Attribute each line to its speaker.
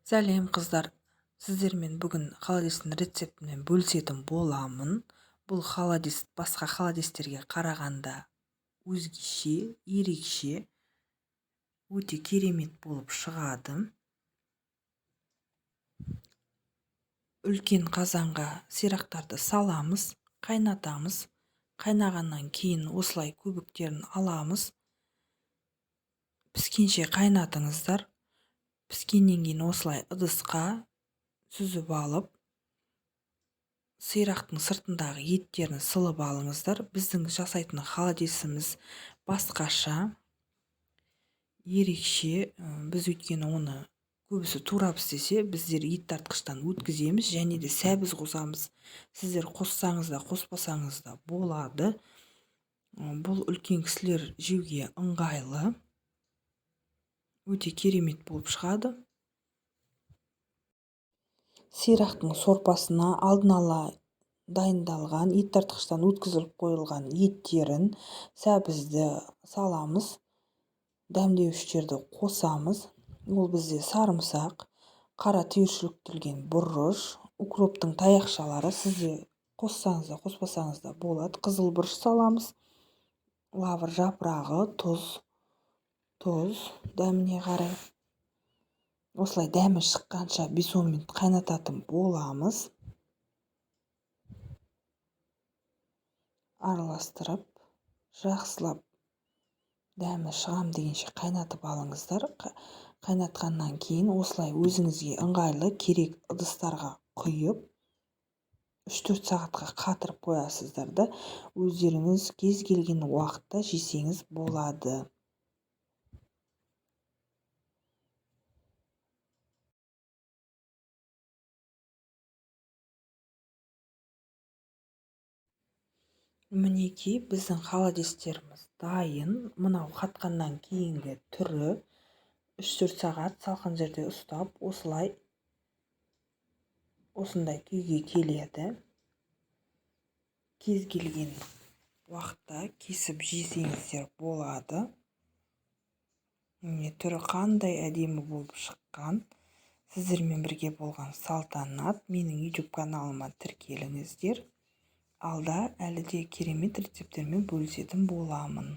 Speaker 1: Сәлем қыздар, сіздермен бүгін холодецтің рецептімен бөлісетін боламын. Бұл холодец басқа холодецтерге қарағанда өзгеше, ерекше, өте керемет болып шығады. Үлкен қазанға сирақтарды саламыз, қайнатамыз. Қайнағаннан кейін осылай көбіктерін аламыз. Піскенше қайнатыңыздар. Піскеннен кейін осылай ыдысқа сүзіп алып, сирақтың сыртындағы еттерін сылып алыңыздар. Біздің жасайтын холодеціміз басқаша, ерекше. Біз өйткені оны көбісі турап істесе, біздер ет тартқыштан өткіземіз және де сәбіз қосамыз. Сіздер қоссаңыз да, қоспасаңыз да болады. Бұл үлкен кісілер жеуге ыңғайлы. Өте керемет болып шығады. Сирақтың сорпасына алдын ала дайындалған, ет тартқыштан өткізіліп қойылған еттерін, сәбізді саламыз, дәмдеуіштерді қосамыз. Ол бізде сарымсақ, қара түйіршіктелген бұрыш, укроптың таяқшалары, сізде қоссаңыз да, қоспасаңыз да болады. Қызыл бұрыш саламыз, лавр жапырағы, тұз дәміне қарай. Осылай дәмі шыққанша 5-10 минут қайнататын боламыз. Араластырып, жақсылап дәмі шығам дегенше қайнатып алыңыздар. Қайнатқаннан кейін осылай өзіңізге ыңғайлы керек ыдыстарға құйып, 3-4 сағатқа қатырып қоясыздар да, өздеріңіз кез келген уақытта жесеңіз болады. Мінекей, біздің холодецтеріміз дайын. Мынау қатқаннан кейінгі түрі. 3-4 сағат салқын жерде ұстап, осылай осындай күйге келеді. Кез келген уақытта кесіп жесеңіздер болады. Міне, түрі қандай әдемі болып шыққан. Сіздермен бірге болған Салтанат. Менің YouTube каналыма тіркеліңіздер. Алда әлі де керемет рецепттермен бөлісетін боламын.